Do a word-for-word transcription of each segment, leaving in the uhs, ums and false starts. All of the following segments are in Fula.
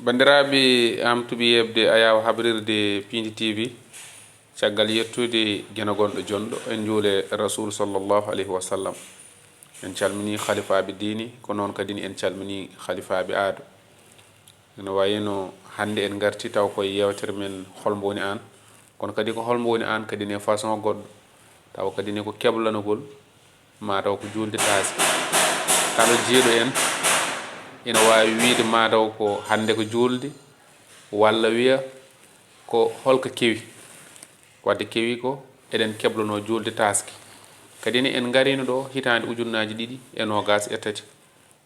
Banndiraaɓe am tuɓi yeɓde ayaawo habrirde Piindi T V, caggal yettude Geno gonɗo jonɗo, en njuule Rasuul sallallahu alayhi wa sallam. En calminii halifaaɓe diini, ko noon kadi ne en calminii halifaaɓe aado. Ene wayi no hannde en ngartii taw ko e yeewtere men Hol mbo woni aan? Kono kadi ko hol mbo woni aan kadi ne façon goɗɗo, tawa kadi ne ko keblanogol, maa taw ko juulde taaske. Kala jiiɗo en ina waawi wiyde maa taw ko hannde ko juulde, walla wiya ko holko kewi. Wadde kewi ko eɗen keblanoo juulde taaske. Kadi ne en ngariino ɗo hitaande ujunnaaji ɗiɗi e noogaas e tati.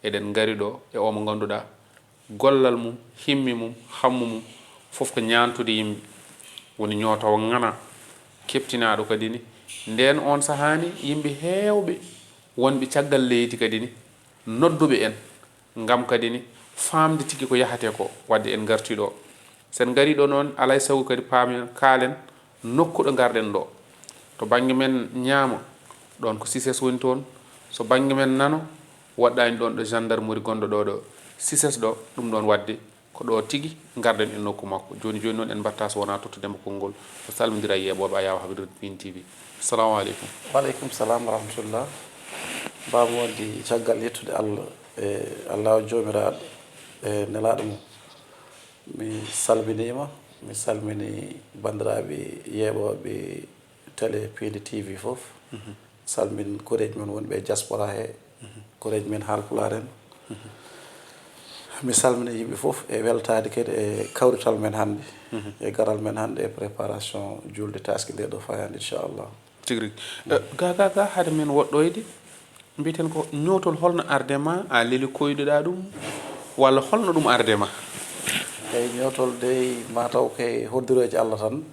Eɗen ngari ɗo e oo mo ngannduɗaa gollal mum, himmi mum, hammu mum fof ko ñaantude yimɓe. Woni ñootowo ŋana keɓtinaaɗo kadi ne. Ndeen oon sahaa ne yimɓe heewɓe wonɓe caggal leydi kadi ne nodduɓe en ngam kadi ne faamde tigi ko yahatee ko. Wadde en ngartii ɗo. So en ngarii ɗo noon, alaa e sago kadi paamen, kaalen nokku ɗo ngarɗen ɗo. To bannge men ñaamo, ɗoon ko CICES woni toon. So bannge men nano, woɗɗaani ɗoon ɗo gendarmerie gonɗo ɗo ɗo CICES ɗo, ɗum ɗoon wadde ko ɗo tigi ngarɗen e nokku makko. Jooni jooni noon en mbaɗta so wonaa tottude mo konngol, o salmondira e yeeɓooɓe ayaawo habrirde Piindi T V. Assalamu aleykum. Wa aleykum salam wa rahmatullah. Baaba Moodi, caggal yettude Allah e Allahu Joomiraaɗo e Nelaaɗo mum, mi salminiima, mi salmini banndiraaɓe yeeɓooɓe télé Piindi T V fof. Salmin koreeji men wonɓe e diaspora he, koreeji men Haalpulaar en. Mi salmina yimɓe fof e weltaade kadi e kawrital men hannde, e garal men hannde e préparation juulde taaske nde ɗo fayande, inchallah. Tigi rigi. Eh, ga, ga, ga, hade men woɗɗoyde, mbiten ko ñootol holno arde ma, a leli koyɗuɗa ɗum, walla holno ɗum arde ma? Eyi, ñootol dey, ma taw kay hoddireejo Allah tan.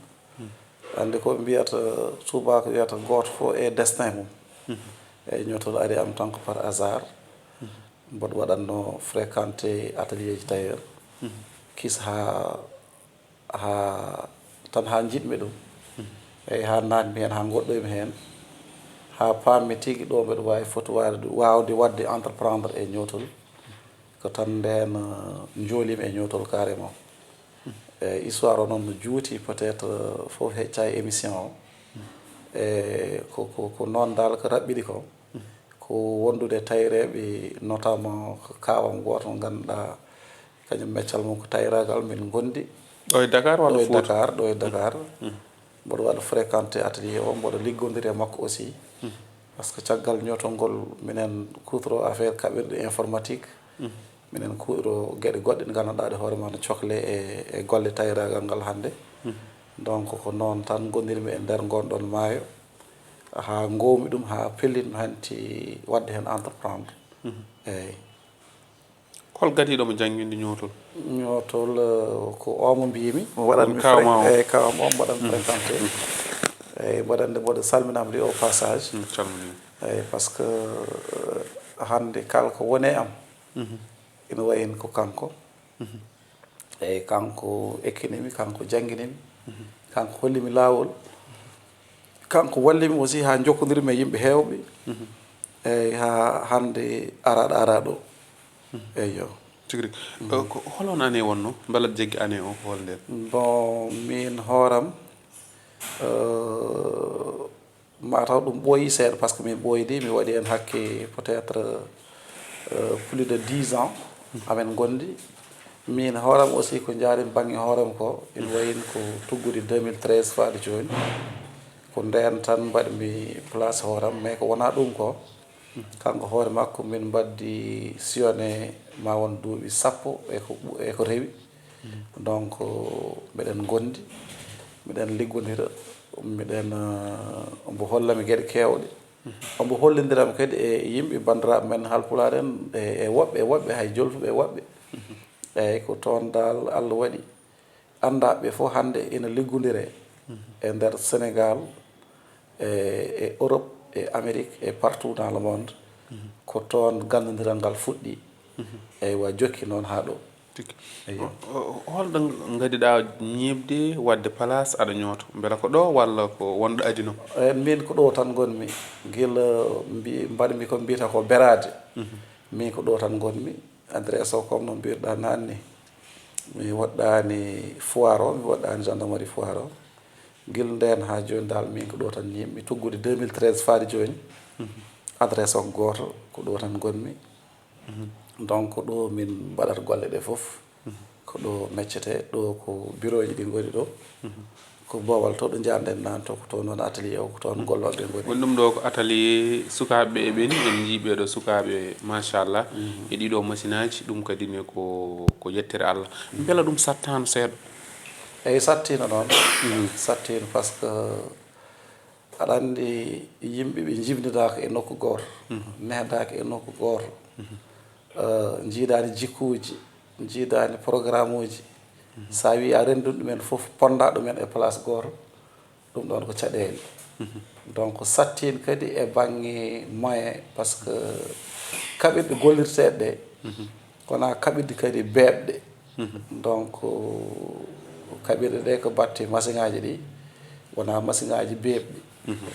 Anndi ko ɓe mbiyata, tuubaako wiyata, gooto fof e destin mum. Eyi, ñootol ari am tan ko par hasard. Mboɗo waɗatno fréquenté atelier ji tailleur. Kis haa, haa, tan haa njiɗmi ɗum. Eyi, haa naatmi heen, haa ngoɗɗoymi heen. Haa paammi tigi ɗo mbeɗa waawi foti waawde, waawde waɗde entreprendre e ñootol. Ko tan ndeen, eh, njooliimi e ñootol carrément. E histoire o noon no juuti, peut-être, eh, fof hecca e émission o. E ko, ko, ko noon dal ko raɓɓiɗi ko. Ko wondude tayreeɓe, notamment ko kaawam gooto mo ngannduɗaa, kañum meccal mum ko tayraagal, min ngondi. Ɗo e Dakar walla ɗo e Fuuta? Dakar, ɗo e Dakar. Mboɗo waɗa fréquenté atelier o, mboɗo liggondiri e makko aussi. Par ce que caggal ñootol ngol, minen kuutoroo affaire kaɓirɗe informatique. Minen kuutoroo geɗe goɗɗe ɗe ngannduɗaa ɗe hoore ma no cokle e, e golle tayraagal ngal hannde. Donc, ko noon tan ngonirmi e nder ngoon ɗoon maayo. Haa ngoowmi ɗum, haa pellitmi hanti waɗde heen entreprendre. Eeyi. Hol gadiiɗo mo jannginde ñootol? Ñootol, eh, ko o mo mbiymi. Mo waɗatmi Won kaaw ma o? Eeyi, kaaw am o mbaɗan fréquenté. Eeyi, mbaɗande mboɗo salminaama ɗi au passage. Mm, calmini. Eeyi, par ce que, eh, hannde kala ko woni e am, ina wayi ko kanko. Eeyi, kanko ekkinimi, kanko janngini mi, kanko holli mi laawol, kanko walli mi aussi haa njokkondir mi e yimɓe heewɓe. Eeyi, haa hannde araaɗo araa ɗo. Eyyo. Tigi rigi. Eh, ko hol on année wonno? Mbela jeggi année o, ko hol nden? Bon, min hooram, eh, mataw ɗum ɓooyi seeɗa, par ce que min ɓooydi, mi waɗi heen hakke peut-être, euh, plus de dix ans amen ngondi. Min hooram aussi ko njaarimi bannge hooram ko, ina wayi ko tuggude deux mille treize faade jooni. Ko ndeen tan mbaɗmi place hooram, mais ko wonaa ɗum ko. Kanko hoore makko min mbaddi siyone ma won duuɓi sappo e ko ɓu-, e ko rewi. Donc, mbiɗen ngondi, mbiɗen liggondira, mbiɗen, eh, omo holla mi geɗe keewɗe. Omo hollindiram kadi e yimɓe banndiraaɓe men Haalpulaar en, e, e woɓɓe, e woɓɓe, hay jolfuɓe e woɓɓe. Eeyi, ko toon dal Allah waɗi. Anndaa ɓe fof hannde ina liggondire e nder Sénégal, e, e Europe, e Amérique, et partout dans le monde. Ko toon ganndondiral ngal fuɗɗi. Eywa, jokki noon haa ɗo. Tigi. Eeyo. O, o, holɗo ngadiɗaa ñiiɓde waɗde place aɗa ñooto? Mbela ko ɗo walla ko wonɗo adino? Eh, min ko ɗo tan ngonmi. Gila mbi-, mbaɗmi ko mbiyata ko beraade. Min ko ɗo tan ngonmi. Adresse o comme no mbirɗa naanni. Mi woɗɗaani Foire o, mi woɗɗaani gendarmerie Foire o. Gila ndeen haa jooni dal, min ko ɗo tan yimmi tuggude deux mille treize faade jooni. Adresse o ko gooto, ko ɗo tan ngonmi. Donc ɗo min mbaɗata golle ɗe fof. Ko ɗo meccete, ɗo ko bureau ji ɗi ngoni ɗo. Ko Boowal to ɗo njaarɗen naan to, ko toon woni atelier o, ko toon gollooɓe ngoni. Woni ɗum ɗo ko atelier sukaaɓe ɓe ɓeni, en njii ɓee ɗo sukaaɓe, machallah, e ɗii ɗo machine aji, ɗum kadi ne ko, ko yettere Allah. Mbela ɗum sattaano seeɗa? Eyi, sattiino noon. Sattiino, parce que aɗa anndi yimɓe ɓe njibnidaaka e nokku gooto, nehdaaka e nokku gooto, eh, njiidaani jikkuuji, njiidaani programme uji. So a wii a renndun ɗumen fof, ponnda ɗumen e place gooto, ɗum ɗoon ko caɗeele. Donc, sattiin kadi e bannge moyen, parce que kaɓirɗe gollirteeɗe ɗe, ko wonaa kaɓirɗe kadi beeɓɗe. Donc, kaɓirɗe ɗe ko batte masiŋaaji ɗi, wonaa masiŋaaji beeɓɗi.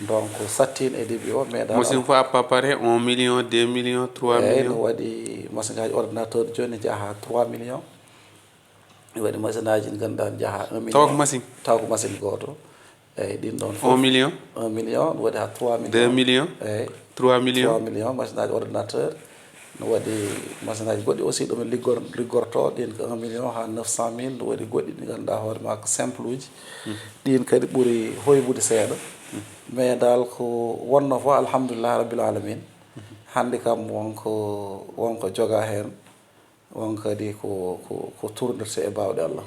Donc, sattiin e début o, mais dal Machine fof à peu près un million, deux millions, trois millions. Eyi, no waɗi masiŋaaji ordinateur jooni njaha trois millions. Mi waɗi machine aji ɗi ngannduɗaa njaha un million. Taw ko machine? Taw ko machine gooto. Eyi, ɗin ɗon fof. Un million? Un million, no waɗi haa trois millions. Deux millions? Eyi. Trois millions? Trois millions, machine aji ordinateur. No waɗi machine aji goɗɗi aussi ɗo min liggor-, liggorto, ɗin ko un million haa neuf cent mille. No waɗi goɗɗi ɗi ngannduɗaa hoore maa ko simple uji. Ɗin kadi ɓuri hoybude seeɗa. Mais dal ko wonno fof, alhamdulillah rabbil alamin. Hannde kam wonko, wonko joga heen. On kadi ko, ko, ko tournirte e baawɗe Allah.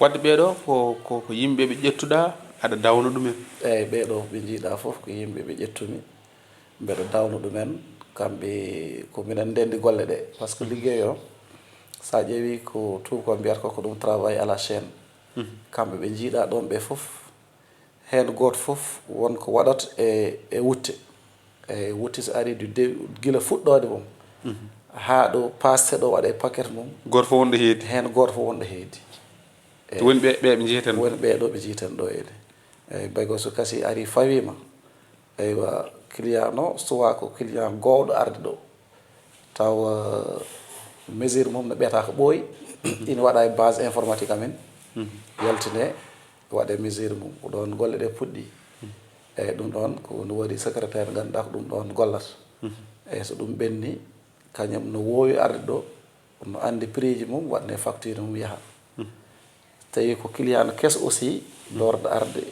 Wadde ɓee ɗo ko, ko, ko yimɓe ɓe ƴettuɗaa, aɗa dawna ɗumen? Eyi, ɓee ɗo ɓe njiiɗaa fof ko yimɓe ɓe ƴettumi, mbeɗa dawna ɗumen. Kamɓe ko minen ndenndi golle ɗe, parce que liggey o, so a ƴeewi ko tuubakooɓe mbiyata ko, ko ɗum travail à la chaîne. Kamɓe ɓe njiiɗaa ɗoon ɓe fof, heen gooto fof won ko waɗata e, e wutte. E wutte so ari du de-, gila fuɗɗoode mum, haa ɗo paaste ɗo waɗa e paquet mum. Gooto fof wonɗo heedi. Heen gooto fof wonɗo heedi. Eyi. Woni ɓe, ɓe ɓe njiyeten. Woni ɓee ɗo ɓe njiyeten ɗo ene. Eyi, baygo so kasi ari fawiima, eywa, client no, soit ko client goowɗo arde ɗo, tawa mesure mum no ɓeeta ko ɓooyi, ina waɗa e base informatique amen, yaltine, waɗe mesure mum. Ko ɗoon golle ɗe puɗɗi. Eyi, ɗum ɗoon ko no waɗi secrétaire, ngannduɗaa ko ɗum ɗoon gollata. Eyi, so ɗum ɓenni, kañum no woowi arde ɗo, no anndi prix ji mum, waɗne facture mum yaha. Tawi ko client no keso aussi, lorɗo arde,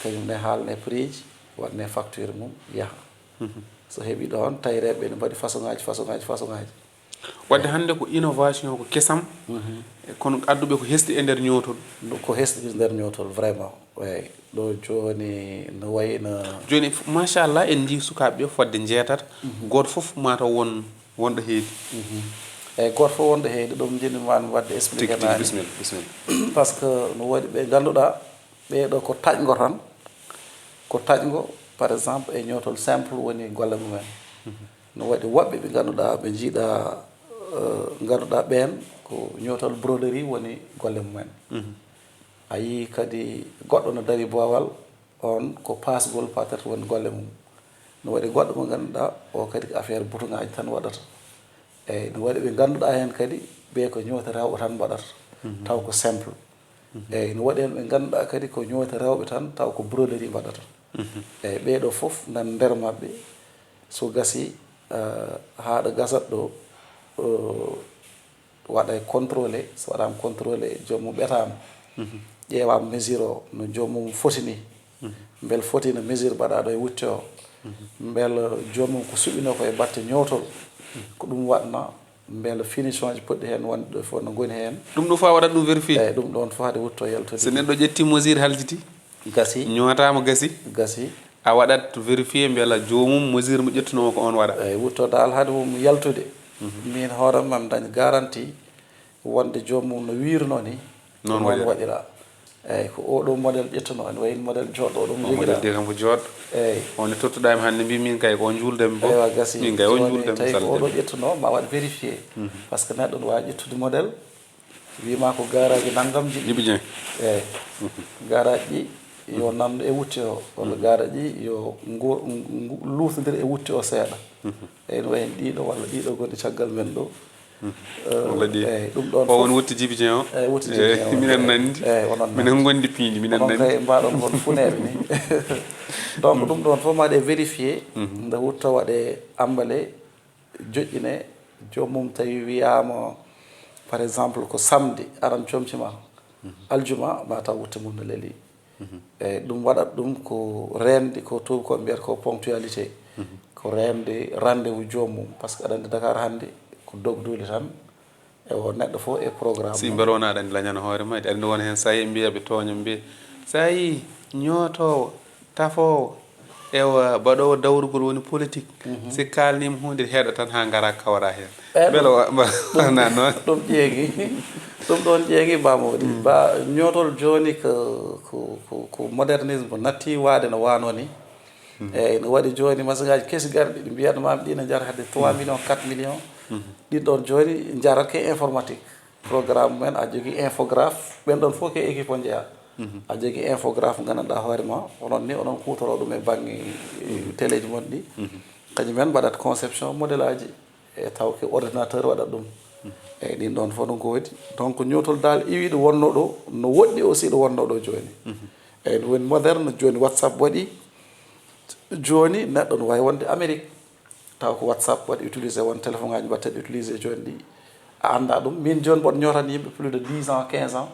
kañum ne haalne prix ji, waɗne facture mum yaha. So heɓi ɗoon, tayreɓe ne mbaɗi façon ngaji, façon ngaji, façon ngaji. Wadde hannde ko innovation, ko kesam, e kono adduɓe ko hesɗi e nder ñootol. Ɗum ko hesɗi e nder ñootol, vraiment. Eyi, ɗo jooni no wayno Jooni, f-, machallah, en njii sukaaɓe ɓe fodde njeetata, gooto fof mataw won wonɗo heedi. Eyi, gooto fof wonɗo heedi, ɗum njiɗmi maa mi waɗde expliqué. Tigi, tigi, naane. Bisimilla, bisimilla. Parce que no waɗi ɓe ngannduɗaa, ɓee ɗo ko taƴngo tan, ko taƴngo, par exemple, e ñootol simple woni golle mumen. No waɗi woɓɓe ɓe ngannduɗaa, ɓe njiiɗaa, eh, ngannduɗaa ɓeen ko ñootol broderie woni golle mumen. A yii kadi goɗɗo no dari boowal, on ko paasgol peut-être woni golle mum. No waɗi goɗɗo mo ngannduɗaa, o kadi ko affaire boutonŋaaji tan waɗata. Eyi, no waɗi ɓe ngannduɗaa heen kadi, ɓe ko ñoote rewɓe tan mbaɗata, taw ko simple. Eyi, no waɗi heen ɓe ngannduɗaa kadi ko ñoote rewɓe tan, taw ko broderie mbaɗata. Eyi, ɓee ɗo fof nan nder maɓɓe, so gasi, eh, haa ɗo gasat ɗo, eh, waɗa e contrôlé, so waɗaama contrôlé, joom mum ɓetaama. Ƴeewaama mesure o, no joom mum foti ni. Mbel foti no mesure mbaɗaaɗo e wutte o. Mbel joom mum ko suɓinoo ko e batte ñootol. Ko ɗum waɗna, mbel finition ji poɗɗi heen wonde ɗo fof no ngoni heen. Ɗum ɗo fof a waɗat ɗum vérifié? Eyi, ɗum ɗoon fof hade wutte o yaltude. So neɗɗo ƴetti mesure haljiti? Gasi. Ñootaama gasi? Gasi. A waɗat vérifié mbela joomum mesure mo ƴettunoo ko on waɗa? Eyi, wutte o dal hade mum yaltude. Min hoore am, mi dañ garantie wonde joomum no wiirnoo ni, noon waɗira. Eyi, ko oo ɗoo modèle ƴettunoo, ene wayi no modèle jooɗɗo o ɗum jogiɗaa. Modèle de kam ko jooɗɗo. Eyi. On ne tottuɗaa mi hannde mbi min kay ko on njuuldanmi fof. Eywa, gasi. Min kay on njuuldanmi. Tawi ko oo ɗoo ƴettunoo, ma waɗ vérifié. Parce que neɗɗo no waawi ƴettude modèle, wii ma ko garaaji nanngam njiɗi. Jibi Dieng. Eyi. Garaaji ɗi yo nanndo e wutte o, walla garaaji ɗi yo ngo-, ngo-, luutondir e wutte o seeɗa. Eyi, no wayi heen ɗiɗo walla ɗiɗo gonɗi caggal men ɗo. Walla ɗi. Eyi, ɗum ɗon o won fof. Wutti Djiby Dieng o. Eyi, wutti Djiby Dieng o. Minen nanndi. Eyi, onon nanndi. Minen ngondi piindi, minen nanndi. Onon kay mbaɗon kon funeeɓe ni. Donc ɗum ɗon fof maɗe vérifié, nde wutto waɗe ambale, joƴƴine, joomum tawi wiyaama, par exemple, ko samedi, aran comci ma, aljuma, ma taw wutte mum no leli. Eyi, ɗum waɗat ɗum ko reende, ko tuubakooɓe mbiyata ko ponctualité. Ko reende rendez-vous joomum, par ce que aɗa anndi Dakar hannde ko dogduuli tan, e o neɗɗo fof e programme. Si mum. Mbele wona aɗa anndi lañana hoore ma, aɗa anndi won heen so a yii mbiya ɓe tooña mbiya, so a yii ñootoowo, tafoowo, ewa, baɗoowo dawrugol woni politique. Si kaalniima huunde heɗa tan haa ngara kawra heen. Eyi, mbele ɗum, wa-, wa-, ɗum, wona noon? Ɗum ƴeegi. Ɗum ɗoon ƴeegi Ba Mody. Ba ñootol jooni ko, ko, ko, ko modernisme natti waade no waano ni. Eyi, no waɗi jooni masiŋaaji kesi garɗi ɗi mbiyatnoo ma ɗi ne njara hedde trois millions, quatre millions. Ɗin ɗoon jooni njarat ke informatique. Programme men a jogii infographe, ɓen ɗoon fof ke équipe o njeyaa. A jogii infographe nganndanɗaa hoore ma, onon ni onon kuutoroo ɗum e baŋŋe, eh, teleeji mon ɗi. Kañum en mbaɗat conception modèle aji e taw ke ordinateur waɗat ɗum. Eyi, ɗin ɗoon fof no ngoodi. Donc ñootol daal iwi ɗo wonnoo ɗo, no woɗɗi aussi ɗo wonnoo ɗo jooni. Eyi, ɗum woni moderne, jooni WhatsApp waɗi. Jooni neɗɗo no waawi wonde Amérique, taw ko WhatsApp waɗi utilisé, won téléphone aji mbaɗten utilisé jooni ɗi. A anndaa ɗum. Min jooni mboɗo ñootani yimɓe plus de dix ans, quinze ans.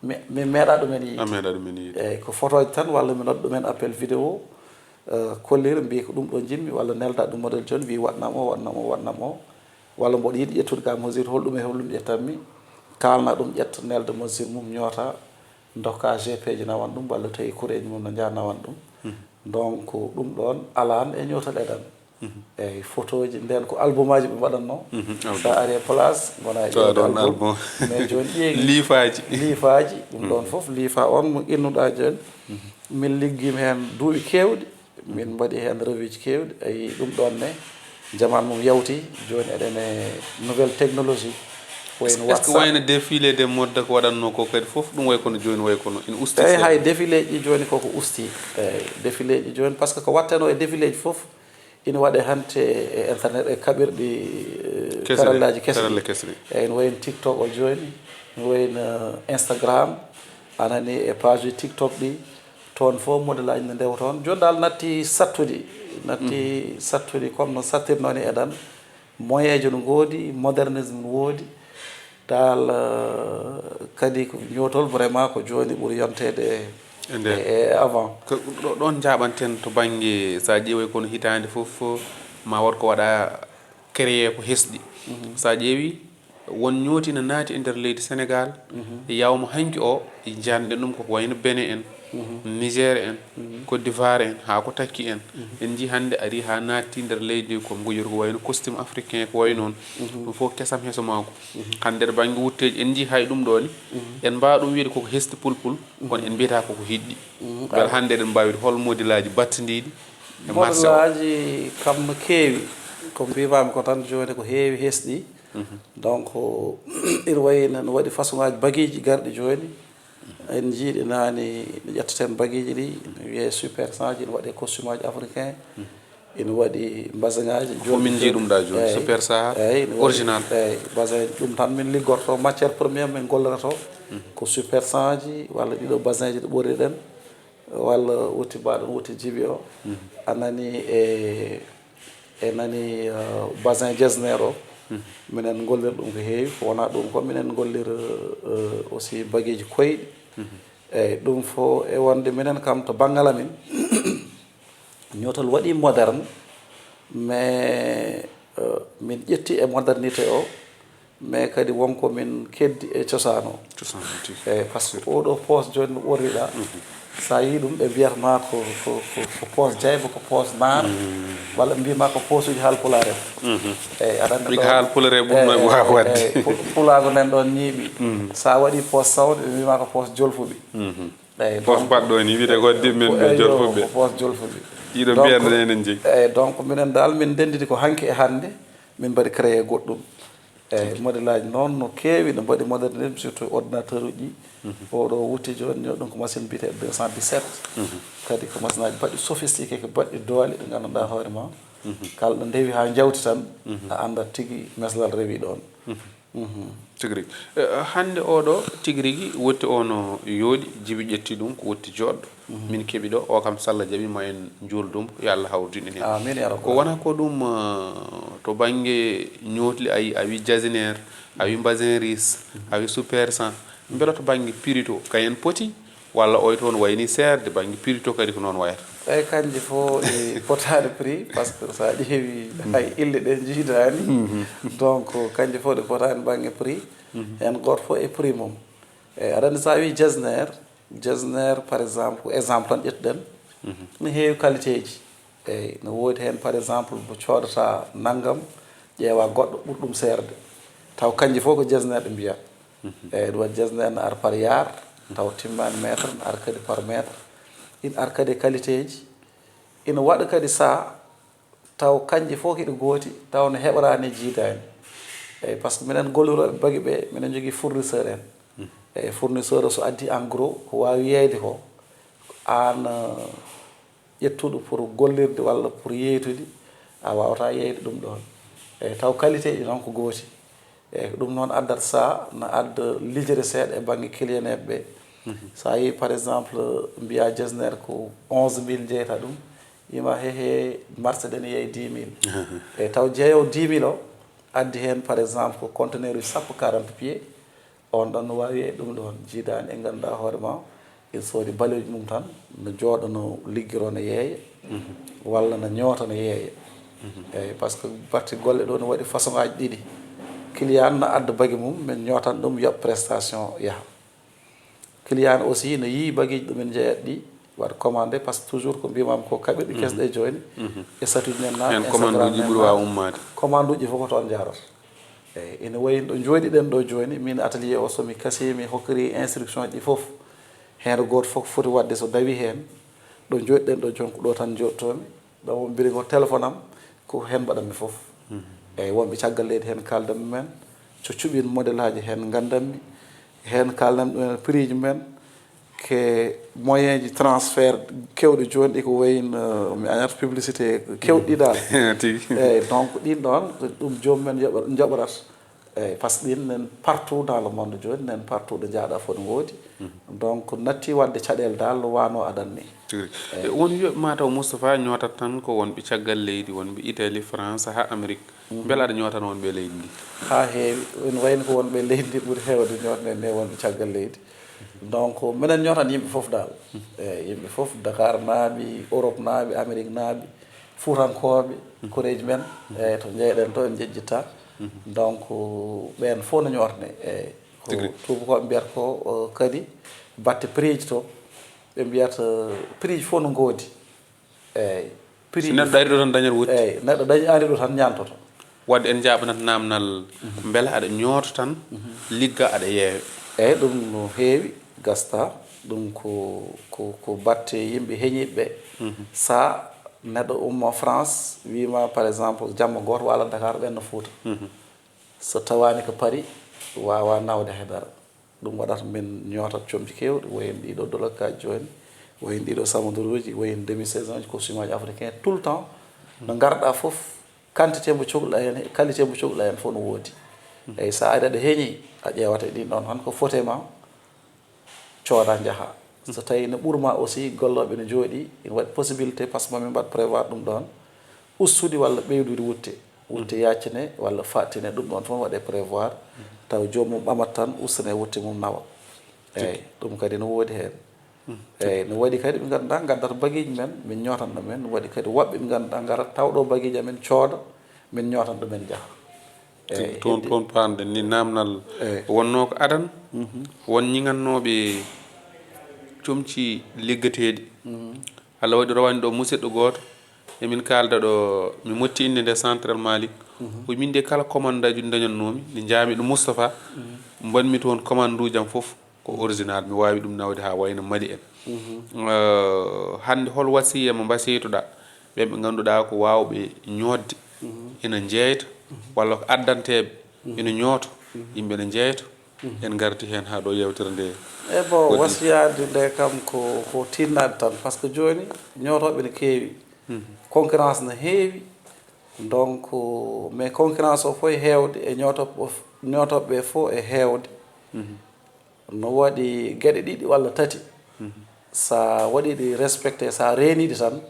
Mi, mi meeɗaa ɗumen yiide. A meeɗaa ɗumen yiide. Eyi, ko photo ji tan walla mi nodda ɗumen appel vidéo, eh, kollira, mbiya ko ɗum ɗo njiɗmi, walla nelda ɗum modèle jooni, mbiya waɗnam o, waɗnam o, waɗnam o. Walla mboɗo yiɗi ƴettude ka mesure, holɗum e holɗum ƴettanmi. Kaalna ɗum, ƴetta, nelda mesure mum, ñoota, ndokka G P ji nawan ɗum, walla tawi kureeji mum no njaha nawan ɗum. Donc, ɗum ɗoon alaan e ñootol eɗan. Eyi, photo ji, ndeen ko album aji ɓe mbaɗatnoo. So a ari e place, ngona e ƴeewde album. Mais jooni ƴeeŋi. Liifaaji. Liifaaji, ɗum ɗoon fof, liifa on mo innuɗaa jooni. Min liggiima heen duuɓi keewɗi. Min mbaɗi heen revue ji keewɗi. Eyi, ɗum ɗoon ne, jamaan mum yawti. Jooni eɗen e nouvelle technologie. Ko wayi no WhatsApp. Est-ce que wayno défilé de mode ko waɗatnoo ko kadi fof, ɗum wayi kono jooni, wayi kono ina usti seeɗa? Eyi, hay défilé ji jooni koko usti. Eyi, défilé ji jooni, par ce que ko waɗtenoo e défilé ji fof, ina waɗe hannde e internet, e kaɓirɗi, eh, karallaji kesɗi. Karalle kesɗi. Eyi, ina wayi no TikTok o jooni, ina wayi no Instagram, a nani e page TikTok ɗi, toon fof modèle aji ne ndewa toon. Jooni dal natti sattude, natti sattude comme no sattirnoo ni eɗan. Moyen ji no ngoodi, modernisme no woodi. Dal, eh, kadi ko ñootol vraiment ko jooni ɓuri yonteede e, e avant. Ko ɗo-, ɗoon njaaɓanten to bannge, so a ƴeewi kono hitaande fof, ma waɗ ko waɗa créé ko hesɗi. So a ƴeewi, won ñooti no naati e nder leydi Sénégal, e yawma hanki o, e njanɗen ɗum koko wayno Benin en, Niger en, Côte d'Ivoire en, haa ko takki en. En njii hannde ari haa naatti nder leydi ko ngujor ko wayno costume africain ko wayi noon. Ɗum fof kesam heso maako. Hannde nder bannge wutteeji en njii hay ɗum ɗo ni. En mbaawa ɗum wiyde koko hesɗi pulpul, kono en mbiyata koko hiɗɗi. Mbele hannde eɗen mbaawi hol modèle aji battindiiɗi e marché o? Modèle aji kam no keewi. Ko mbiimaami ko tan jooni ko heewi hesɗi. Donc, ina wayi no, no waɗi façon aji bagiiji garɗi jooni. En njii ɗi naani, no ƴetteten bagiiji ɗi, no wiyee super cent ji, no waɗee costume aji africain. Ina waɗi mbaseŋaaji. Ko fof min njii ɗum ɗa jooni, eyi, super saha, eyi, ina waɗi, original. Eyi, mbaseŋ ɗum tan min liggorto, matière première min gollorto. Ko super cent ji, walla ɗiɗo mbaseŋji ɗi ɓorriɗen, walla wutti mbaɗen, wutti jibi o. A nani e, e nani, eh, mbaseŋ jesner o. Minen ngollir ɗum ko heewi, ko wonaa ɗum ko minen ngollir, eh, aussi bagiiji koyɗi. Eyi, ɗum fof e wonde minen kam to banngal amin, ñootol waɗi moderne, mais, eh, min ƴetti e modernité o, mais kadi won ko min keddi e cosaan o. Cosaan o tigi. Eyi, par ce que oɗo poos jooni no ɓorriɗa, so a yii ɗum, ɓe mbiyata ma ko, ko, ko, ko poos jayba, ko poos naar, walla ɓe mbiya ma ko poosuji haalpulaar en. Eyi, aɗa anndi ɗo haalpulaar en ɓurno e waaw waɗde. Eyi, pu-, pulaagu nen ɗoon ñiiɓi. So a waɗi poos sawde, ɓe mbiya ma ko poos jolfuɓi. Eyi, poos donc, baɗɗo ni, wiyde ko diɓɓe men ɓe eyi, jolfuɓe. Ko poos jolfuɓe. Ɗiɗo donc, mbiyanno enen njogii. Eyi, donc, minen dal, min ndennditi ko hanki e hannde, min mbaɗi créé goɗɗum. Eyi, modèle aji noon no keewi, no mbaɗi modernisme, surtout ordinateur uji. Oɗo wutti jooni, jooni ɗum ko machine mbiyetee deux cent dix-sept. Kadi ko machine aji baɗɗi sophistiqué, ko baɗɗi doole, ɗi ngannduɗaa hoore ma. Kala ɗo ndewi haa jawti tan, a anndat tigi meslal rewi ɗoon. Mhm. Tigi rigi. Eh, hannde oɗo tigi rigi wotti o no yooɗi, jibi ƴetti ɗum ko wotti jooɗɗo. Min keɓi ɗo, o kam salla jaɓi ma en njuul ɗum, yo Allah hawru dinɗin heen. Amin ya rabbal. Ko wona ko ɗum, eh, to bannge ñootli a yi, a wi jasneer, a wi mbasin ris, a wi super cent. Mbela to bannge pirito, kayen poti, walla oy toon wayni seerde, bannge pirito kadi ko noon wayata? Eeyi, kanji fof ɗi potaani prix, parce que so a ƴeewi hay ille ɗe njiidaani. Donc, kanji fof ɗi potaani bannge prix. Heen gooto fof e prix mum. Eeyi, aɗa anndi so a wi jasneer, jasneer, par exemple, ko exemple tan ƴettuɗen. Ne heewi qualité ji. Eeyi, no woodi heen, par exemple, mo coodata nanngam, ƴeewa goɗɗo ɓuri ɗum seerde. Taw kanji fof ko jasneer ɗe mbiya. Eeyi, ɗum waɗi jasneer ne ar par yard, taw timmaani mètre, ne ar kadi par mètre. Ina ar kadi e qualité ji. Ina waɗa kadi saa, taw kanji fof ko ɗi gooti, taw no heɓoraani jiidaani. Eeyi, par ce que minen gollirooɓe bagi ɓe, minen njogii fournisseur en. Eeyi, fournisseur o so addi en gros, ko waawi yeeyde ko, aan, eh, ƴettuɗo pour gollirde walla pour yeeytude, a waawataa yeeyde ɗum ɗoon. Eeyi, taw qualité ji noon ko gooti. Eeyi, ko ɗum noon addata so na adda lijere seeɗa e bannge client eɓe ɓe. So a yii, par exemple, mbiya jasneer ko onze mille jeyta ɗum, yima he he marché ɗen yeeyi dix mille. Eeyi, taw jeeyowo dix mille o addi heen, par exemple, ko conteneur uji sappo quarante pieds, on ɗon no waawi yeeyde ɗum ɗoon. Jiidaani e ngannduɗaa hoore ma, ina soodi baleeji mum tan, no jooɗo, no liggiroo, no yeeya, walla no ñoota, no yeeya. Eeyi, par ce que batte golle ɗo no waɗi façon ngaaji ɗiɗi. Client na adda bagi mum, min ñootan ɗum, yoɓ prestation, yaha. Client aussi no yii bagiiji ɗo min njeyat ɗi, waɗa commandé, par ce que toujours ko mbimam ko kaɓirɗe kesɗe jooni, e statut ji men na, heen commande uji ɓuri waawa ummaade. Commande uji fof ko toon njaarata. Eeyi, ina wayi no ɗo njooɗiɗen ɗo jooni, min atelier o, so mi kasii, mi hokkiri instruction ji ɗi fof. Heen gooto fof ko foti waɗde so dawi heen, ɗo njooɗiɗen ɗo jooni ko ɗo tan njooɗtoomi. Ɗo mbiri ko téléphone am, ko heen mbaɗanmi fof. Eeyi, wonɓe caggal leydi heen kaaldanmi men, so cuɓiin modèle aji heen nganndanmi, heen kaaldanmi ɗumen prix ji men, ke moyen ji transfert kewɗi jooni ɗi ko wayi no, mi añata publicité, kewɗi daal. Tigi. Eeyi, donc ɗiin ɗoon ko ɗum joomum en yoɓa-, njoɓorata. Eeyi, par ce que ɗiin nen partout dans le monde jooni, nen partout ɗo njaaɗa fof no woodi. Donc natti waɗde caɗeele daal no waano adan ni. Tigi. Eeyi. Won wiyoɓe ma taw Moustapha ñootat tan ko wonɓe caggal leydi, wonɓe Italie, France, haa Amérique. Mbela aɗa ñootana wonɓe e leydi ndi? Haa heewi. Ene wayi no ko wonɓe e leydi ndi ɓuri heewde ñootane ne wonɓe caggal leydi. Donc minen ñootan yimɓe fof daal. Eeyi, yimɓe fof, Dakar naaɓe, Europe naaɓe, Amérique naaɓe, Fuutankooɓe, koreeji men, eeyi, to njeyɗen to, en njejjitta. Donc ɓeen fof no ñootane, eeyi. Ko tuubakooɓe mbiyata ko, o, kadi batte prix ji to, ɓe mbiyata prix ji fof no ngoodi. Eeyi. Prix. Si neɗɗo ari ɗo tan dañat woɗɗi. Eeyi, neɗɗo dañi ari ɗo tan ñaantoto. Wadde en njaaɓanat naamnal, mbela aɗa ñoota tan, ligga aɗa yeeya? Eeyi, ɗum no heewi, gasta. Ɗum ko, ko, ko batte yimɓe heñiiɓe ɓe. Sa neɗɗo ummo France, wiima par exemple, jamma gooto waala Dakar, ɓenna Fuuta. So tawaani ko Paris, waawa nawde hay dara. Ɗum waɗata min ñootat comci keewɗi, wayi no ɗiɗo dolokaaji jooni, wayi no ɗiɗo samaduruuji, wayi no demi saison ji, costume aji africain, tout le temps, no ngarɗa fof, quantité mo cohluɗa heen, qualité mo cohluɗa heen fof no woodi. Eeyi, so a ari aɗa heñi, a ƴeewata e ɗin ɗoon tan ko fote ma, cooda, njaha. So tawii no ɓurma aussi, gollooɓe no njooɗi, ina waɗi possibilité, par ce que mamin mbaɗ prévoir ɗum ɗoon, ustude walla ɓeydude wutte. Wutte yaccine walla faɗtine, ɗum ɗoon fof waɗe prévoir. Taw joomum ɓamat tan, ustane wutte mum, nawa. Eeyi, ɗum kadi no woodi heen. Eeyi, no waɗi kadi ɓe ngannduɗaa ngaddata bagiiji men, min ñootan ɗo men. No waɗi kadi woɓɓe ɓe ngannduɗaa ngarat taw ɗo bagiiji amen, cooda, min ñootan ɗo men, njaha. Eeyi, toon, heddi- toon paanɗen ni naamnal. Eeyi. Wonnoo ko adan, won ñiŋannooɓe comci liggeteeɗi. Allah waɗi rowani ɗo musidɗo gooto, emin kaalda ɗo, mi motti innde nde, Central Malik. O min de kala commande aji ɗi dañatnoomi, nde njaami ɗo Moustapha, mbaɗmi toon commande uji am fof, ko original, mi waawi ɗum nawde haa wayno Mali en. Eh, hannde hol wasiya mo mbasiytoɗaa ɓen ɓe ngannduɗaa ko waawɓe ñootde, ina njeeyta, walla ko addanteeɓe, ina ñoota, yimɓe ina njeeyta? En ngarti heen haa ɗo yeewtere nde. E bon, wasiyaade nde kam ko, ko tinnaade tan, par ce que jooni ñootooɓe ene keewi, concurrence no heewi, Donc, mais concurrence o fof e heewde, e ñootooɓe, ñootooɓe ɓe fof e heewde. No waɗi geɗe ɗiɗi walla tati. Sa waɗi ɗi respecté, sa reeni ɗi tan,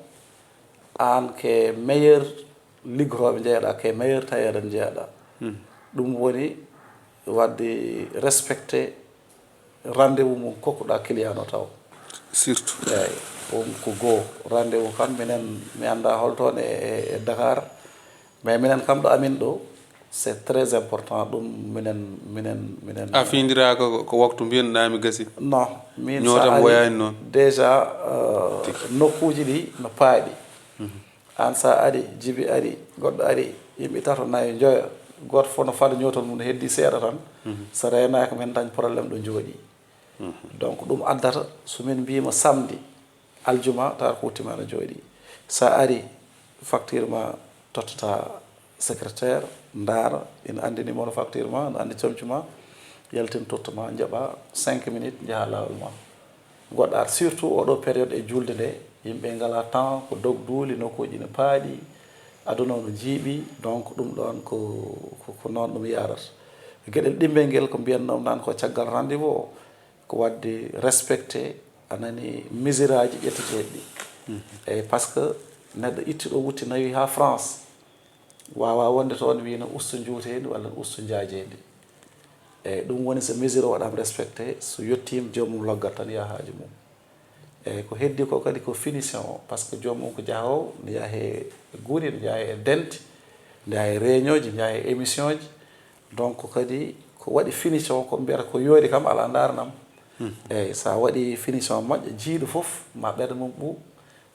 aan ke meilleur liggotooɓe njeeɗa, ke meilleur tailleur njeeɗa. Ɗum woni waɗde respecté rendez-vous mum kokkuɗa client no taw. Surtout. Eeyi, ɗum ko goo. Rendez-vous kam, minen, mi annda hol toon e, e, e Dakar, mais minen kam ɗo amin ɗo, c'est très important. Ɗum minen, minen, minen. A findira ko, ko waktu mbiyanɗaa mi gasi? Non, min sa Ñootam ari woyaani noon. Déjà, euh, nokkuuji ɗi no paaɗi. Aan sa ari, Jibi ari, goɗɗo ari, yimɓe tato, nayo, njoyo, gooto fof no fada ñootol mum, no heddi seeɗa tan. So reenaaka, men dañ problème ɗo jooɗi. Donc, ɗum addata, so min mbiima samedi, aljuma, tawa ko wutte ma no jooɗi. Sa ari, facture ma tottata secrétaire, ndaara, ina anndi numéro facture ma, ina anndi comci ma, yaltin totta ma, njaɓa cinq minutes, njaha laawol ma. Goɗɗo ar, surtout oɗo période e julde nde, yimɓe ngala temps, ko dog duuli, nokkuuji ne paaɗi, aduna o no jiiɓi, donc ɗum ɗoon ko, ko, ko noon ɗum yarata. Geɗel ɗimmel ngel ko mbiyannoom naan ko caggal rendez-vous o, ko waɗde respecté, a nani, mesure aji ƴetteteeɗi ɗi. Eyi, par ce que neɗɗo itti ɗo wutti nawi haa France, waawaa wonde toon wiina ustu njuuteendi walla ustu njaajeendi. Eyi, ɗum woni so mesure o waɗaama respecté, so yettiima joomum loggat tan yaha haaju mum. Eyi, ko heddi ko kadi ko finition o, par ce que joomum ko jahoowo, ne yaha e guri, ne yaha e denti, ne yaha e réunion ji, ne yaha e émission ji. Donc kadi ko waɗi finition o, ko mbiyata ko yoori kam alaa ndaarnam. Eyi, so a waɗi finition moƴƴo, jiiɗo fof ma ɓerɗe mum ɓuu,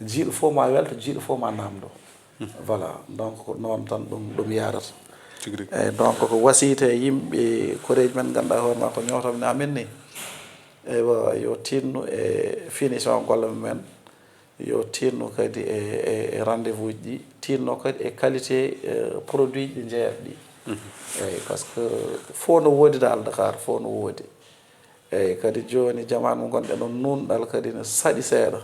jiiɗo fof ma welto, jiiɗo fof ma naamndo. Voilà, donc ko noon tan ɗum, ɗum yaarata. Tigi rigi. Eyi, donc ko wasiite yimɓe koreeji men, ngannduɗaa hoore ma ko ñootooɓe ne amen ni. Eywa, yo tinnu e finition golle mum en, yo tinnu kadi e, e, e rendez-vous ji ɗi, tinno kadi e qualité, eh, produit ji ɗi njeeyata ɗi. Eyi, par ce que fof no woodi daal, Dakar fof no woodi. Eyi, kadi jooni jamaanu mo ngonɗen ɗo, nuunɗal kadi ne saɗi seeɗa.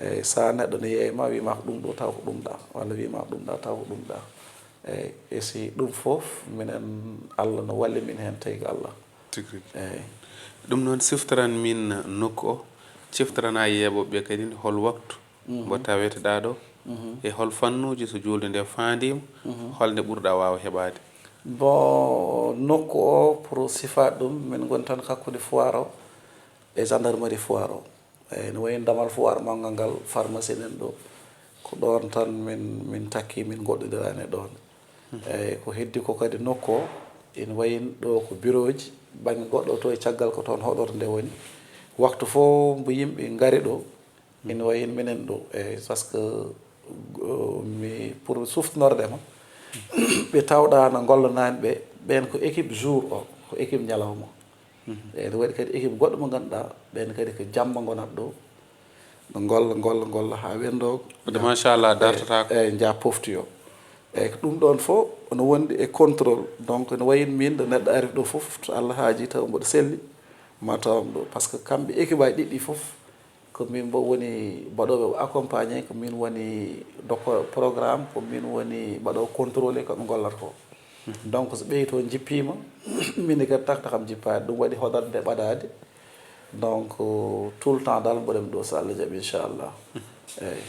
Eyi, so neɗɗo ne yeeyma, wiima ko ɗum ɗo, taw ko ɗum ɗa, walla wiima ko ɗum ɗa, taw ko ɗum ɗa. Eyi, e si ɗum fof, minen, Allah no walli min heen, tawi ko Allah. Tigi rigi. Eyi. Ɗum noon, siftoran min nokku o, ciftorana yeeɓooɓe ɓe kadi hol waktu mo taweteɗaa ɗo, e hol fannuuji, so juulde nde faandiima, hol nde ɓurɗaa waawa heɓaade? Bon, nokku o, pour sifaade ɗum, min ngoni tan hakkunde foire o e gendarmerie foire o. Eyi, no wayi no damal foire manngal ngal, pharmacie nen ɗo. Ko ɗoon tan min, min takki, min ngoɗɗondirani ɗoon. Eyi, ko heddi ko kadi nokku o, ina wayi ɗo ko bureau ji, bannge goɗɗo to e caggal ko toon hoɗorde nde woni. Waktu fof mbo yimɓe ngari ɗo, ina wayi minen ɗo. Eyi, par ce que, go-, mi, pour suftinorde ma, ɓe tawɗaa no ngollanaani ɓe, ɓeen ko équipe jour o, ko équipe ñalawma. Eyi, ene waɗi kadi équipe goɗɗo mo ngannduɗaa, ɓeen kadi ko jamma ngonat ɗo, no ngolla, ngolla, ngolla haa wendoo. Wadde, machallah, dartataako. Eyi, njaha poftoyoo. Eyi, ko ɗum ɗoon fof no wondi e contrôle. Donc, no wayi min, ɗo neɗɗo ari ɗo fof, to Allah haaji taw mboɗo selli, ma tawam ɗo. Par ce que kamɓe équipe aji ɗiɗi fof, ko min mbo woni mbaɗooɓe accompagné, ko min woni dokko programme, ko min woni mbaɗoowo contrôlé ko ɓe ngollata ko. Donc, so ɓeyi to jippiima, min kadi takta kam jippaade. Ɗum waɗi hoɗorde ɓadaade. Donc, tout le temps dal mboɗen ɗo, so Allah jaɓi, inchallah. Eyi.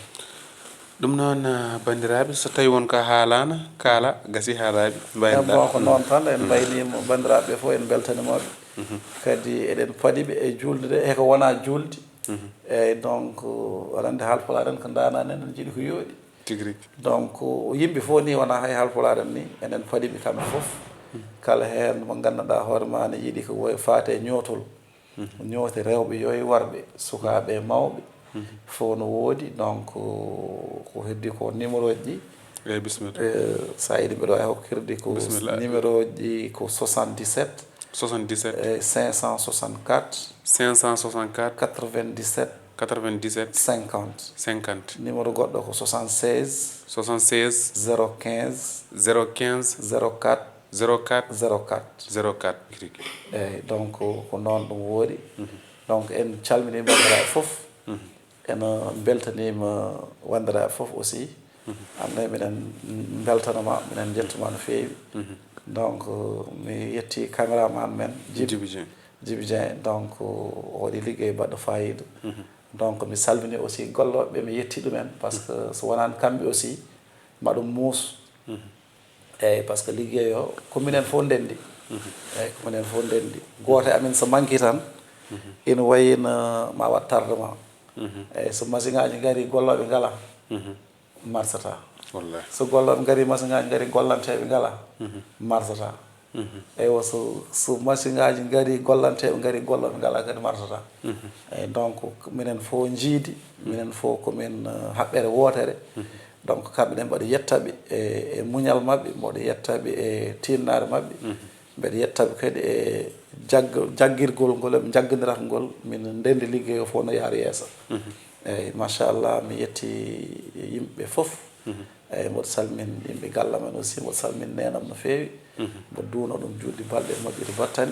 Ɗum noon, ah, banndiraaɓe, so tawi won ka haalaana, kaala, gasi haalaaɓe, mbaynoɗaa. Bon, ko noon tan, en mbayniima banndiraaɓe fof, en mbeltaniima ɓe. Kadi eɗen paɗi ɓe e juulde nde, e ko wonaa juulde. Eyi, donc, aɗa anndi Haalpulaar en ko ndaanaan en, en njiɗi ko yooɗi. Tigi rigi. Donc, yimɓe fof ni wonaa hay Haalpulaar en ni, enen paɗi ɓe kamɓe fof. Kala heen mo ngannduɗaa hoore ma ne yiɗi ko woy-, faate e ñootol. Ñoote rewɓe yo e worɓe, sukaaɓe e mawɓe, fof no woodi. Donc, ko heddi ko numéro ji ɗi. Eyi, bisimilla. Eh, so a yiɗi mbiɗo waawi hokkirde ko, bisimilla, numéro ji ɗi ko soixante-dix-sept, soixante-dix-sept, eh, cinq cent soixante-quatre, cinq cent soixante-quatre, quatre-vingt-dix-sept, quatre-vingt-dix-sept, cinquante. Cinquante. Numéro goɗɗo ko soixante-seize, soixante-seize, zéro quinze, zéro quinze, zéro quatre, zéro quatre, zéro quatre. Zéro quatre. Eyi, donc, ko noon ɗum woori. Donc, en calminii banndiraaɓe fof. En mbeltaniima wanndiraaɓe fof aussi. Annde miɗen mbeltanoma, miɗen njettuma no feewi. Donc mi yetti caméraman men Djiby. Djiby Dieng. Djiby Dieng, donc o waɗi liggey baɗɗo fayida. Donc mi salmini aussi gollooɓe ɓe, mi yetti ɗumen, parce que so wonani kamɓe aussi maɗum muus. Eyyi, parce que liggey o ko minen fof ndendi. Eyyi, ko minen fof ndendi. Gooto e amen so manki tan, ina wayino ma waɗ tardement. Eyyi, so machine ngaji ngari, gollooɓe ngala, marsata. Wallahi. So gollooɓe ngari, machine ngaji ngari, gollanteeɓe ngala, marsata. Eywa, so so machine ngaji ngari, gollanteeɓe ngari, gollooɓe ngala, kadi marsata. Eyyi, donc minen fof jiidi, minen fof ko min, eh, haɓɓere wootere. Donc kamɓe ɗen mboɗo yettaɓe e e muñal maɓɓe, mboɗo yettaɓe e tinnaare maɓɓe, mbeɗo yettaɓe kadi e jagg- jaggirgol ngol ɓe njaggondirata ngol, min ndendi liggey o fof no yaara yeeso. Eyyi, machallah, mi yetti yimɓe fof. Eyyi, mboɗo salmin yimɓe galle men aussi, mboɗo salmin neenam no feewi. Mboɗo duwno ɗum juulde balɗe moƴƴude battane.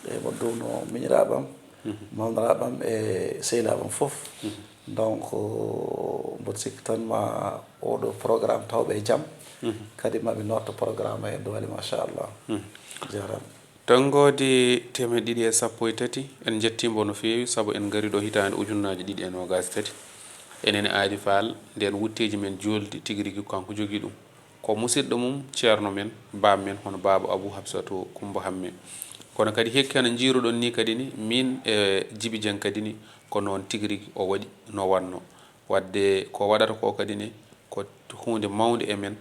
Eyyi, mboɗo duwno miñiraaɓam, mawniraaɓam e sehilaaɓam fof. Donc mboɗo sikki tan ma oɗo programme tawɓe e jam. Kadi maɓe notto programme e doole, machallah. Jarama. Tonngoode teemeɗɗe ɗiɗi e sappo e tati, en njettii mbo no feewi, sabu en ngarii ɗo hitaande ujunnaaji ɗiɗi e noogaas e tati. Enen Aadi Faal, ndeen wutteeji men juuldi tigi rigi ko kanko jogii ɗum. Ko musidɗo mum, ceerno men, baam men, hono Baaba Abu Habsatu Kummba Hamme. Kono kadi hikka no njiiruɗon nii kadi ni, miin e Jibi Jeŋ kadi ni, ko noon tigi rigi o waɗi, no waɗnoo. Waɗde ko waɗata ko kadi ne, ko huunde mawnde e men.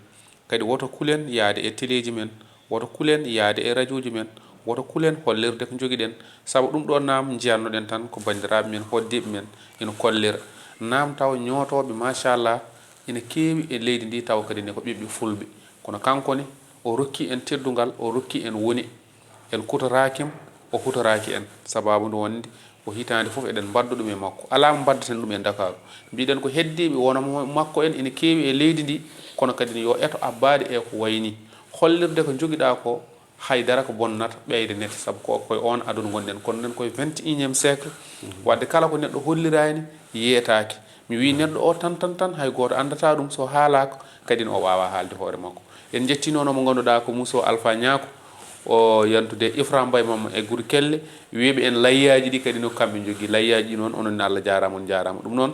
Kadi woto kulen yahde e teleeji men, woto kulen yahde e rajooji men, woto kulen hollirde ko njogiɗen. Sabu ɗum ɗoo naam njiyannoɗen tan ko banndiraaɓe men, hoɗdiiɓe men ina kollira. Naam taw ñootooɓe, machallah, ina keewi e leydi ndi, tawa kadi ne ko ɓiɓɓe fulɓe. Kono kanko ne, o rokki en teddungal, o rokki en woni. En kutoraaki mo, o hutoraaki en. Sabaabu nde wonde ko hitaande fof eɗen mbadda ɗum e makko. Alaa mo mbaddaten ɗum e Ndakaaru. Mbiɗen ko heddiiɓe wona mo-, makko en ina keewi e leydi ndi, kono kadi ne yo eto abbaade e ko wayi nii. Hollirde ko njogiɗaa ko, hay dara ko bonnata, ɓeyde nete, sabu ko koye oon aduna ngonɗen. Kono enen koye vingt et unième siècle, waɗde kala ko neɗɗo holliraani, yeetaaki. Mi wii neɗɗo o tan, tan, tan, hay gooto anndataa ɗum so haalaaka, kadi ne o waawaa haalde hoore makko. En njettii noon mo ngannduɗaa ko Muso Alpha Ñaako, o yantude Ifra Mbaye Mamma e Guri Kelle, wiiɓe en layyaaji ɗi kadi no kamɓe njogii. Layyaaji ɗi noon, onon ne Allah jaaraama, on jaaraama. Ɗum noon,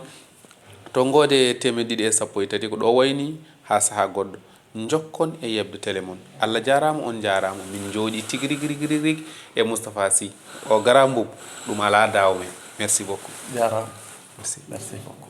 tonngoode teemeɗɗe ɗiɗi e sappo e tati ko ɗo wayi nii haa sahaa goɗɗo. Njokkon e yeɓde tele mon. Allah jaaraama, on njaaraama. Min njooɗii tigi rigi, rigi, rigi, rigi e Moustapha Sy. O garaa mbuup, ɗum alaa daaw men. Merci beaucoup. Jaaraama. Merci. Merci beaucoup.